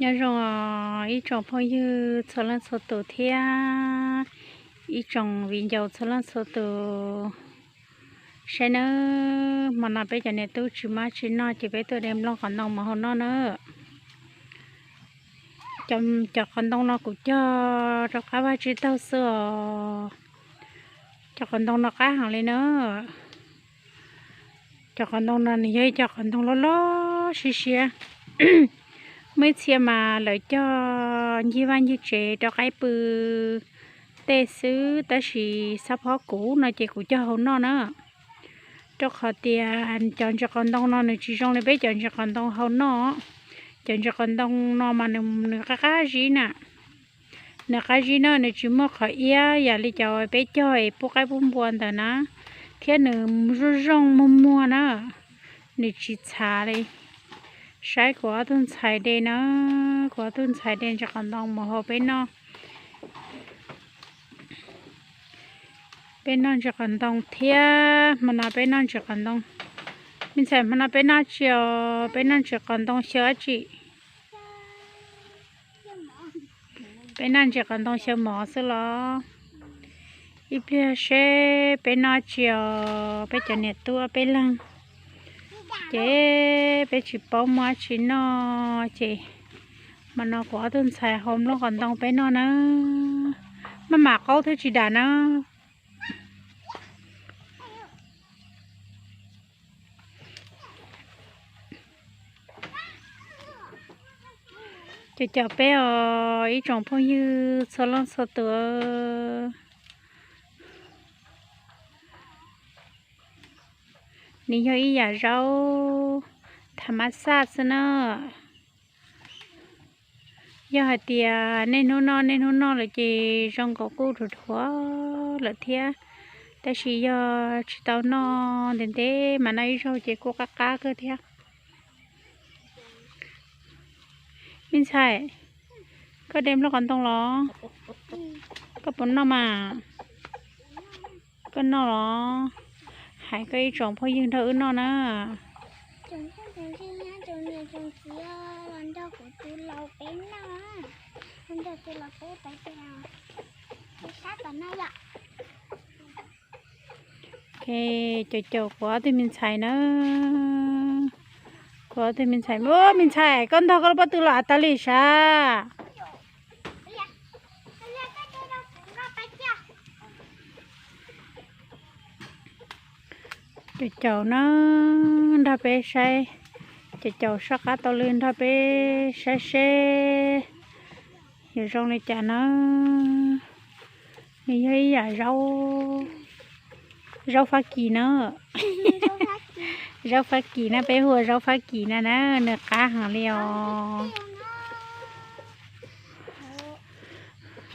Nyob zoo os ib tsoom phooj ywg txhua leej txhua tus thiab ib tsoom viv ncaus txhua leej txhua tus. Saib nawb, hmo no peb cov niam tub tsis muaj tsis noj ces peb tuaj de nplooj qos ntoo mus hau noj na. Cov qos ntoo no kuv cog rau qab vaj tsib taug xwb os. Cov qos ntoo no qab heev li na. Cov qos ntoo no nws yog ib co qos ntoo loj loj siab siab. Muaj ib txhia mas lawv cog ncig vaj ncig tsev rau qaib pw tej xwb, tab sis xab phob kuv no ces kuv cog hau noj na. Rau qhov tias cov ntsis qos ntoo no nws tsis zoo li peb cov ntsis qos ntoo hau noj. Cov ntsis qos ntoo no mas nws qab qab zib na. Nws qab zib na, nws tsis muaj qhov iab yam li cov peb cog es pub qaib pub npua ntawd na, thiab nws zoo zoo muag muag na, nws tsis txhav li. Saib kuv ob tug ntxhais de na, kuv ob tug ntxhais de ntsis qos ntoo mus hau peb noj. Peb noj ntsis qos ntoo thiab, hmo no peb noj ntsis qos ntoo. Me ntxhais, hmo no peb noj tsi os? Peb noj ntsis qos ntoo xyaw dab tsi? Peb noj ntsis qos ntoo xyaw mov xwb los? Ib pliag seb peb noj tsi os, peb cov niam tub peb leeg. Ces peb tsis paub muaj dab tsi noj ces hmo no kuv ob tug ntxhais hau nplooj qos ntoo peb noj na. Maj mam qaub thiab tsis dam na. Cov caum peb os ib tsoom phooj ywg txhua leej txhua tus. Nws yog ib yam zaub thav mab xaj xwb na. Yog hais tias nej hnub noj nej hnub noj lawm ces zoo nkaus kuj dhuav dhuav lawm thiab, tab sis yog tsis tau noj ntev ntev mas noj ib zaug ces kuj qab qab kawg thiab. Me ntxhais, koj de nplooj qos ntoo los? Koj puas noj mas? Koj noj los? Hais koj ib tsoom phooj ywg nrog wb noj na. Caum caum kuv ob tug me ntxhais na. Kuv ob tug me ntxhais, me ntxhais koj ntog koj lub pob tw los av tas li sav. Caum caum na, nrog peb saib, caum caum soj qab tau li nrog peb saib seb yuav zoo li cas na. Nws yog ib yam zaub, zaub Fab Kis na. Zaub Fab Kis na, peb hu ua zaub Fab Kis na na, nws qab heev li os.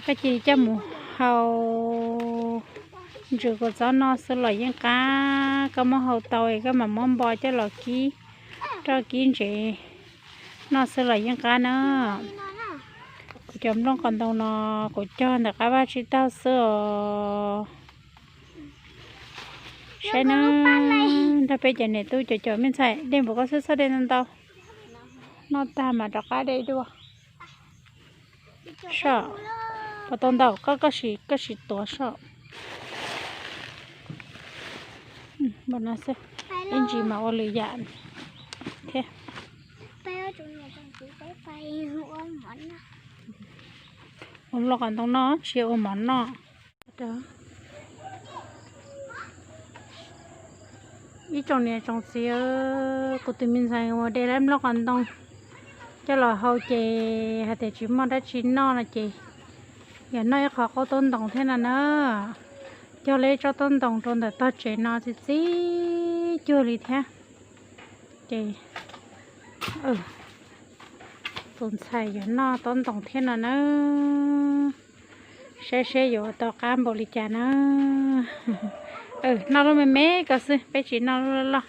Koj cia li coj mus hau ntsws kua txob noj xwb los yeej qab, koj muab hau tau es koj mam muab npo coj los kib roj kib ntsev noj xwb los yeej qab na. Kuv cov nplooj qos ntoo no kuv cog ntawm qab vaj tsib taug xwb os. Saib na, nrog peb cov niam tub caum caum. Me ntxhais, de npaum koj xwb txhob de ntau ntau, noj tag mas rov qab de dua. Soj, puas tau ntau, koj, koj sim tuav soj. Npaum no xwb, ib ntsis mas ua lwm yam thiab. Ua nplooj qos ntoo noj, tsis ua mov noj. Ib tsoom niam tsoom txiv, kuv tus me ntxhais uas de lawv nplooj qos ntoo coj los hau ces hais tias tsis muaj dab tsi noj no ces yog noj ib qho qaub taub ntoos thiab no na. Cog lawv ib tsob taub ntoos rau ntawm tog tsev no txi txiv cuag li thiab. Ces tus ntxhais yuav noj taub ntoos thiab no na. Saib seb yuav tau qab npaum li cas na. Noj lub me me ko xwb, peb tsis noj lub loj loj.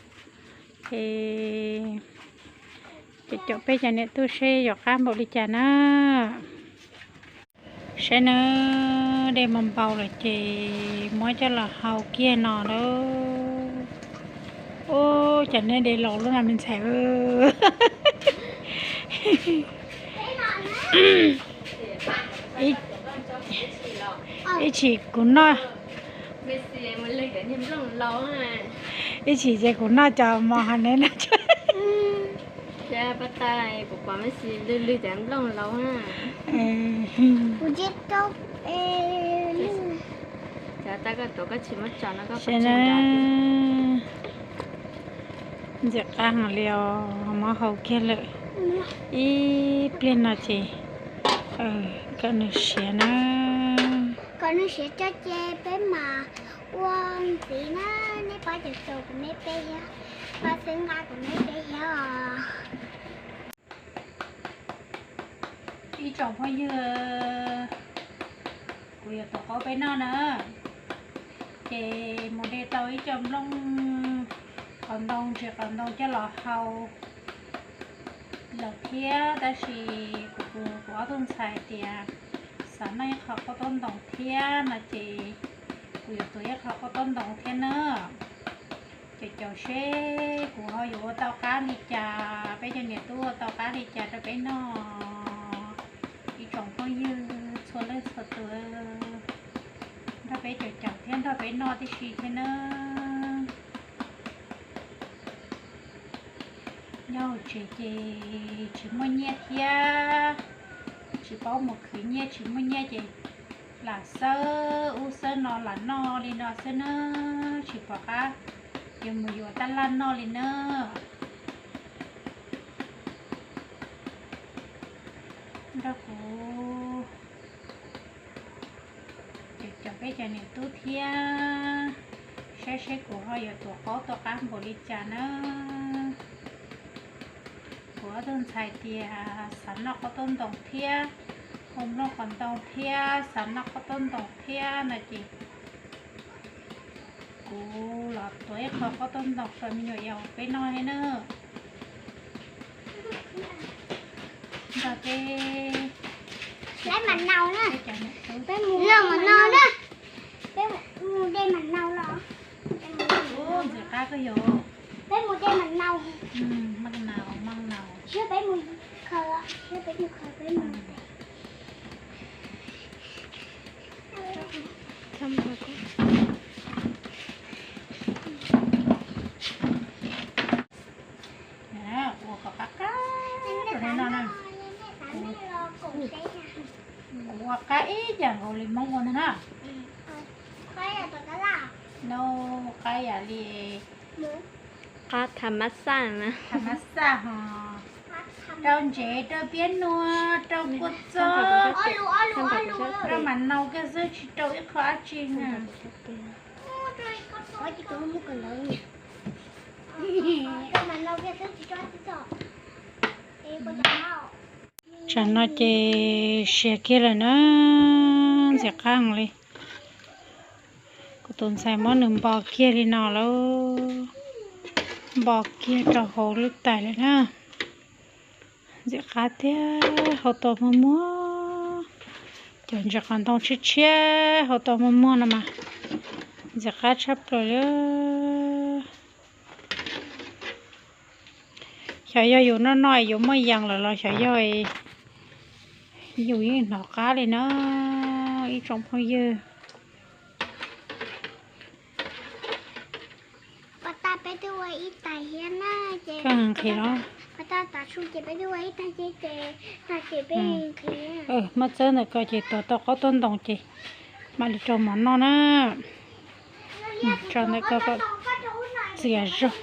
Ces caum caum peb cov niam tub seb yuav qab npaum li cas na. Saib nawb, de npau npau lawm ces muab coj los hau kiag no lauj. Ub, cas nej de laus lub no me ntxhais. Ib chim kuv noj, ib chim ces kuv noj cov mov hauv neb noj. Ntxim qab heev li os, mob hau kiag lawm. Ib pliag no ces kom nws siav na. Kom nws siav tso ces peb mam ua ntxiv na. Nej pab caum caum kuv me peb thiab, pab xwb nqa kuv me peb thiab os. Ib tsoom phooj ywg, kuv yuav tuav qaub peb noj na, ces mus de tau ib co nplooj qos ntoo, ntsis qos ntoo coj los hau lawm thiab, tab sis kuv, kuv ob tug ntxhais tias xav noj ib qho qaub taub ntoos thiab no ces kuv yuav tuav ib qho qaub taub ntoos thiab na. Caum caum seb kuv ho yuav ua tau qab li cas, peb cov niam tub ua tau qab li cas rau peb noj. Ib tsoom phooj ywg txhua leej txhua tus, nrog peb caum caum thiab nrog peb noj tib si thiab na. Nyob hauv tsev ces tsis muaj nyiaj thiab, tsis paub mus khwv nyiaj, tsis muaj nyiaj ces lam xawb ub xawb no lam noj li no xwb na, tsis pom qab yuav mus yuav tab laj noj li na. Nrog kuv caum peb cov niam tub thiab, saib seb kuv ho yuav tuav qaub tau qab npaum li cas na. Kuv ob tug ntxhais tias xav noj qaub taub ntoos thiab, ua nplooj qos ntoo thiab, xav noj qaub taub ntoos thiab no ces kuv los tuav ib qho qaub taub ntoos rau me nyuam yaus peb noj thiab na. Nrog peb, peb mus, peb mus noj na, peb mus de mam naus los. Ntxim qab kawg yog. Peb mus de mam naus. Mam naus, mam naus. Siab peb mus khaws, siab peb mus khaws, peb mus. Ua kom qab qab rau nej noj na. Kuv ua qab ib yam nkaus li Hmoob ua ntag na. Noj qab yam li qab tham mab xaj na, tham mab xaj ho rau ntsev, rau piab nua, rau kua txob, rau mam naus kiag xwb, tsis rau ib qho dab tsi na. Tsam no ces siav kiag lawm na, ntxim qab heev li. Kuv tus ntxhais muab nws npo kiag li no lawm, npo kiag rau hauv lub tais lawm na. Ntxim qab tiag, hau tau muag muag. Cov ntsis qos ntoo tshiab tshiab hau tau muag muag no mas ntxim qab tshaj plaws li. Xyov yog yus noj noj yuav muaj yees lawm los xyov yog yus yeej hnov qab li na ib tsoom phooj ywg. Peb twb ua ib tais thiab na, ces peb twb ua ib tais ces, ces tag ces peb nqhis. Muab txawb ntawm ko ces tuav tau qaub taub ntoos ces mam li rau mov noj na. Tso ntawm ko kom txias zog.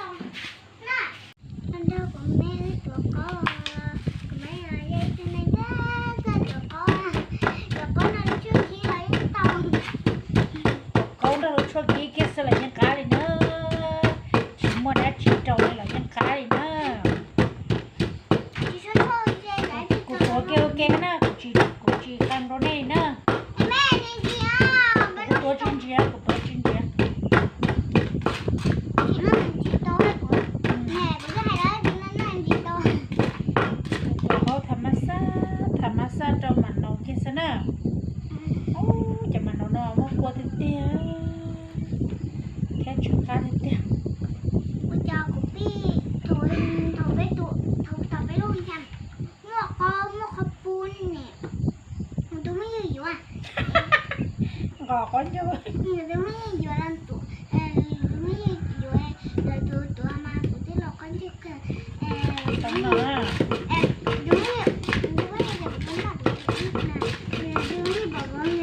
Qaub nrog lub tshuaj kib kiag xwb los yeej qab li na. Tsis muaj dab tsi rau li los yeej qab li na. Kuv tuav kiag ua ke na, kuv tsis, kuv tsis qee rau nej li na. Kuv tuav tsis ntsiav, kuv tuav tsis ntsiav. Kuv tuav qaub tham mab xaj, tham mab xaj rau mam naus kiag xwb na. Ub, cov mam naus no muaj kua tiag tiag thiab tsw qab tiag tiag. Ua cas kuv pib thaum, thaum peb, thaum peb lub, muaj qhov, muaj qhov pub Nqos qaub ncaug. Tus muaj yeej yuav los tus, tus muaj yeej yuav los tus tuav mas kuv twb los qaub ncaug kawg. Tus no, tus muaj yeej yuav kuv pab noj kuv tus no, tus muaj yeej pom kuv nws los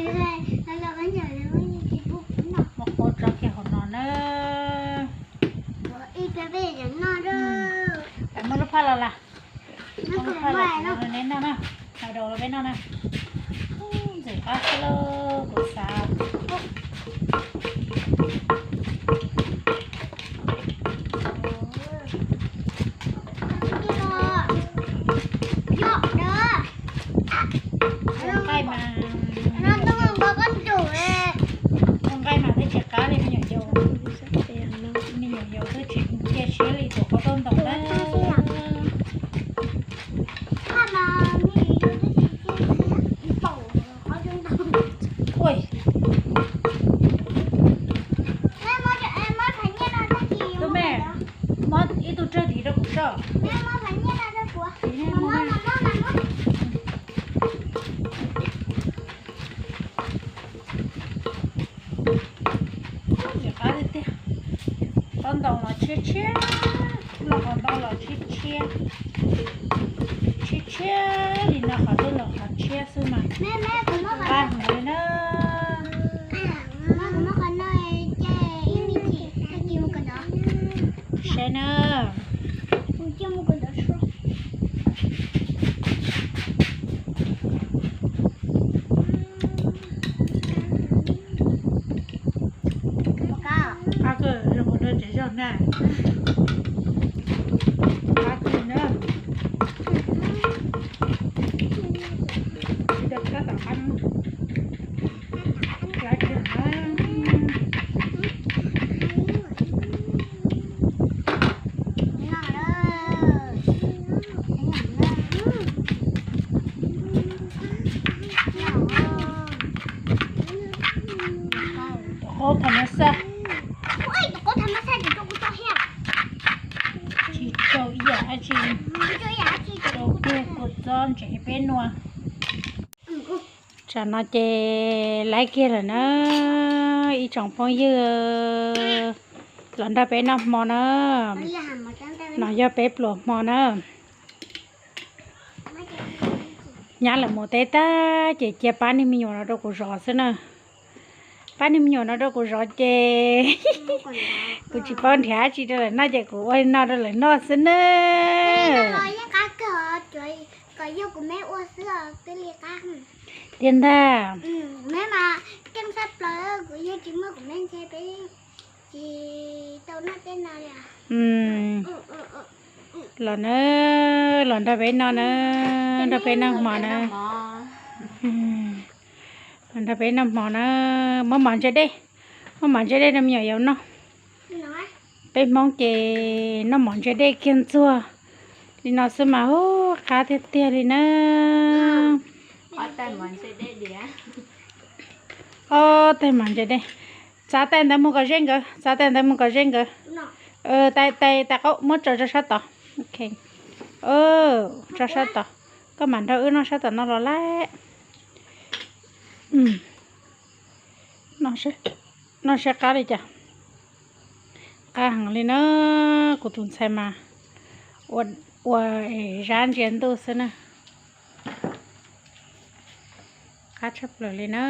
los qaub ncaug tus muaj yeej tsis pub kuv noj. Muab qaub tso kiag hauv no na. Ib pliag peb yuav noj. Muab lub phaj los las. Muab lub phaj los kuv neb noj na. Hau rau peb noj na. Ntxim qab xwb lauj, kuv xav. Ua nqaij mas, ua nqaij mas twb tsis qab li me nyuam yaus. Me nyuam yaus twb tsis cia siab li tus qaub taub ntoo na. Ui, tus me, muab ib tug rag tid rau kuv soj. Ntxim qab tiag tiag. Taub ntoo los tshiab tshiab, los qhov ntoo los tshiab tshiab, tshiab tshiab li no, qhov twg los qhov tshiab xwb mas. Qab heev li na. Saib na. Qab kawg, zoo ua rau tsev zog na. Qab kawg na. Rau kab tom qab no. Qab kawg na. Tus qaub tham mas xaj. Tsis rau ib yam dab tsi, rau kiag kua txob ntsev peb nua. Tsam no ces laib kiag lawm na, ib tsoom phooj ywg los nrog peb noj hmo na. No yog peb pluas hmo na. Nyab lawv mus teb tag ces cia pab niag me nyuam no rau kuv zov xwb na. Pab niag me nyuam no rau kuv zov ces kuv tsis paub nrhiav dab tsi rau lawv noj ces kuv ua li no rau lawv noj xwb na. Tiag ntag. Los na, los nrog peb noj na, nrog peb noj hmo na. Los nrog peb noj hmo na, muab mov ntse dej, muab mov ntse dej rau me nyuam yaus noj. Peb Hmoob ces noj mov ntse dej kiag ntxuag li no xwb mas hu qab tiag tiag li na. Ob tais mov ntse dej, txav tais ntawd mus kom ze nkawd, txav tais ntawd mus kom ze nkawd. Tais, tais, tais qaub muab tso rau sab tod. Tso sab tod, koj mam nrog wb noj sab tom no los lawm. Noj saib qab li cas. Qab heev li na, kuv tus ntxhais mas ua zab ntsia ntuj xwb na. Qab tshaj plaws li na.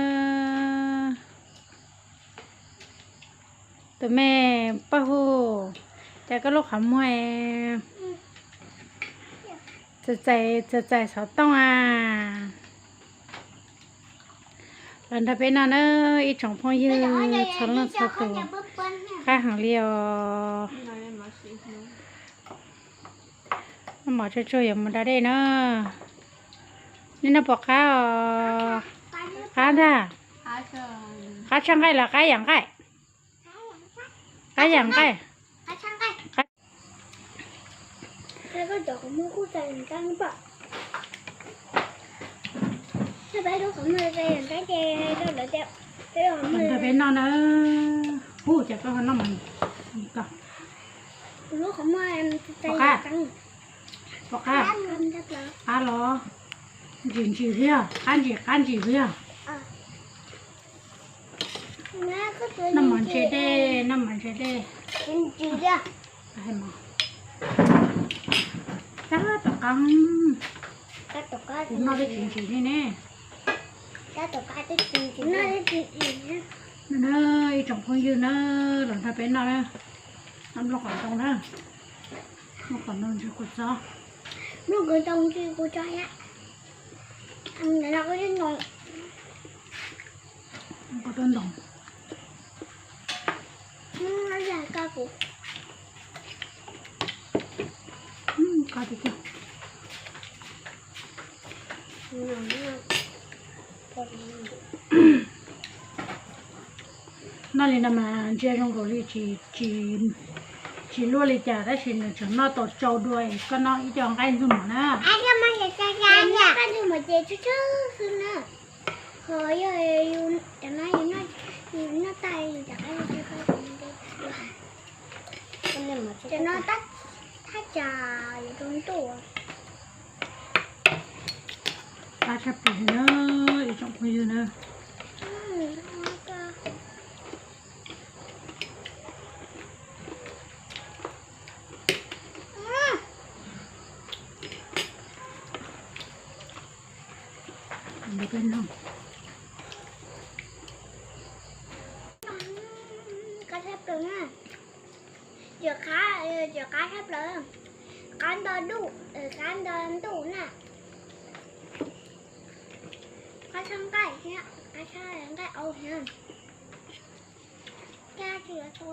Tus me Paj Hu, cas koj lub qhov muag txaws txaws xov tooj a? Los nrog peb noj na ib tsoom phooj ywg txhua leej txhua tus, qab heev li os. Noj mov tsuag tsuag yuav mus da dej na. Nej noj puas qab os? Qab ntag. Qab tshaj nqaij los qab yam nqaij? Qab yam nqaij. Nrog peb noj na. Hu, cas koj ho noj mas ko. Puas qab? Puas qab? Qab los? Ntsim ntsim xwb yog, qab ntsim qab ntsim xwb yog. Noj mov ntse dej, noj mov ntse dej. Tab tom qab, kuv noj twb tsis ntsim li ne. Na, ib tsoom phooj ywg na, los nrog peb noj na, noj nplooj qos ntoo na, nplooj qos ntoo ntsis kua txob, nplooj qos ntoo ntsis kua txob thiab, kua txob ntoo. Qab tiag tiag. Noj li no mas ntsia zoo nkaus li tsis, tsis luaj li cas, tab sis nws tseem noj tau tsau dua. Koj noj ib co nqaij ntxuag mov na. Nqaij ntxuag mov ces tsawg tsawg xwb na. Ho yog cov no yus noj tag yus rov qab, cov no thaj tsam yuav rau ntuj. Qab tshaj plaws na, ib tsoom phooj ywg na. Qab tshaj plaws na. Cov qab, cov qab tshaj plaws. Qab nto ntuj, qab nto ntuj na. Qab tshaj nqaij thiab, qab tshaj nqaij au thiab. Cab tsis tau.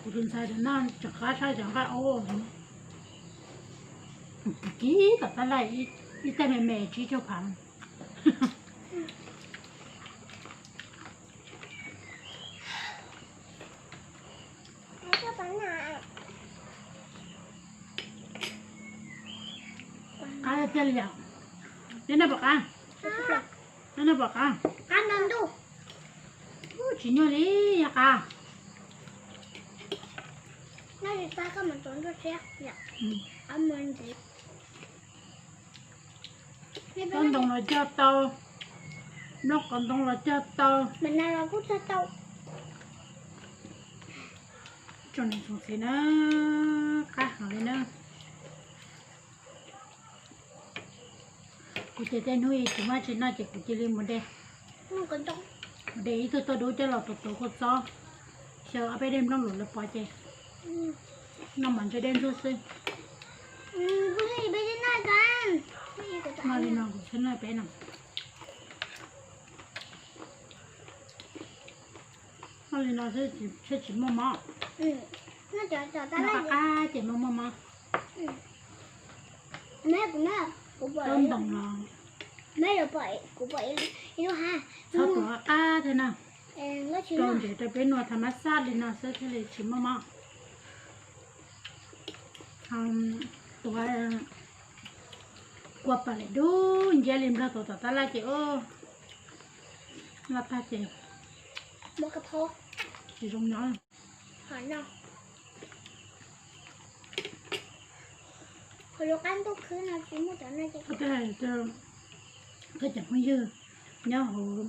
Kuv tus ntxhais no tseem qab tshaj cov nqaij au. Kib tom tab laj ib teg me me tsib caug phav. Qab tiag tiag li yom. Neb noj puas qab? Neb noj puas qab? Qab nto ntuj. Tsis nyuaj li, yog qab. Tsob ntoo los cog tau, nplooj qos ntoo los cog tau. Tsoom niam tsoom txiv na, qab heev li na. Kuv ces tej hnub tsis muaj tsis noj ces kuv cia li mus de, mus de ib tug tauj dub coj los tuav tuav kua txob, xyaw ob peb dej nplooj luam lawv pov ces noj mov ntse dej ntsuag xwb. Noj li no kuv thiaj noj peb no. Noj li no thiaj tsis muaj mob. Noj qab qab ces muaj muaj mob. Tsob ntoo los txhob tuav qab thiab na. Rau ntsev rau peb noj thav mab xaj li no xwb thiaj li tsis muaj mob. Tuav kua pam lem dub nciab li nplog tuav tom tab laj ces loj tag ces tsis zoo nyob. Koj cov phooj ywg nyob hauv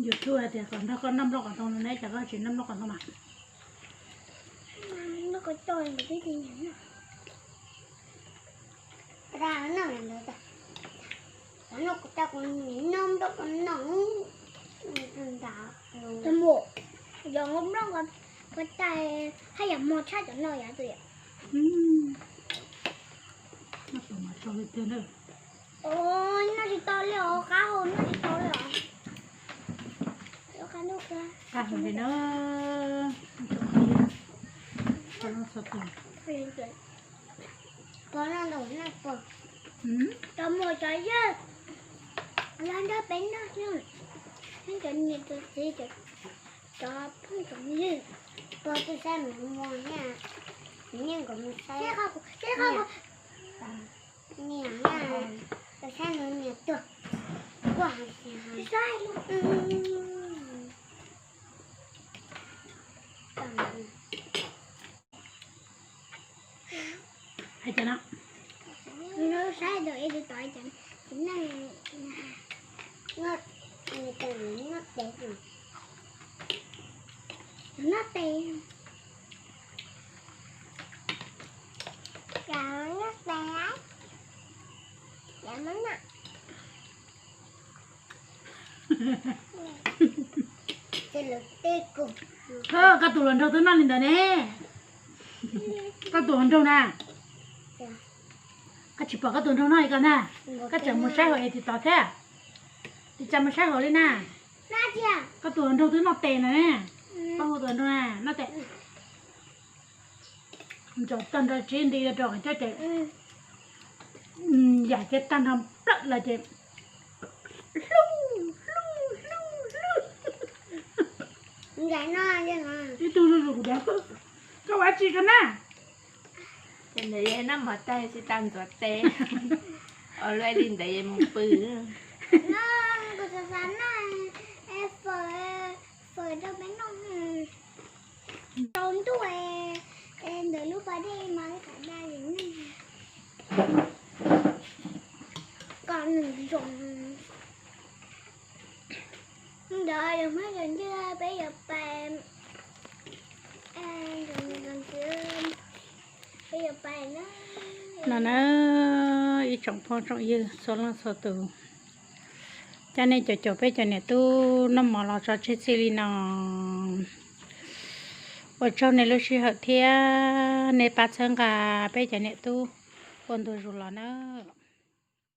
YouTube hais tias kom nrog koj noj nplooj qos ntoo no ne, cas koj tsis noj nplooj qos ntoo mas? Tus muam, yog nplooj ko tais haj yam mos tshaj cov no yom. Noj tsis tau li os, qab hau noj tsis tau li os. Qab heev li na. Cov muam cov yawg, los nrog peb noj, cov niam cov txiv, cov phooj cov ywg. Pog twb saib mus muag thiab, niam nkawd mus saib, niam, tus saib mus niam tuag, quaj heev. Hais tias no, Saib rau es tus tod ces neeg noj tes, noj tes, noj tes, noj tes, koj tus hluas nraug twb noj li ntawd ne. Koj tus hluas nraug na, koj tsis pom koj tus hluas nraug noj li ko na. Koj tseem mus saib hauv es tus tod thiab. Ua cas mus saib hauv li na? Koj tus hluas nraug twb noj tes na ne. Koj hu tus hluas nraug na noj tes. Ntsaum tag nrho tsib nti rau qhov coj ces yam ces tag nrho nplawm los ces hlub hlub hlub hlub. Ib tug zuj zus kuv tias, koj ua dab tsi ko na? Ces ntawd yog noj mov tag tsis tau ntxuav tes, ua luaj li ntawd yog mus pw. Kuv xav xav noj fawm, fawm rau peb noj. Tsaus ntuj, ntawm lub pas dej mas tham dab li ne. Kom nws zoo. Ntawd yog muab cov ncwg peb yuav pais, peb yuav pais na. No na, ib tsoom phooj tsoom ywg txhua leej txhua tus, coj nej caum caum peb cov niam tub noj mov los tso tseg txij li no. Ua tsaug nej lub sij hawm thiab nej pab txhawb nqa peb cov niam tub ua ntu zus los nawb.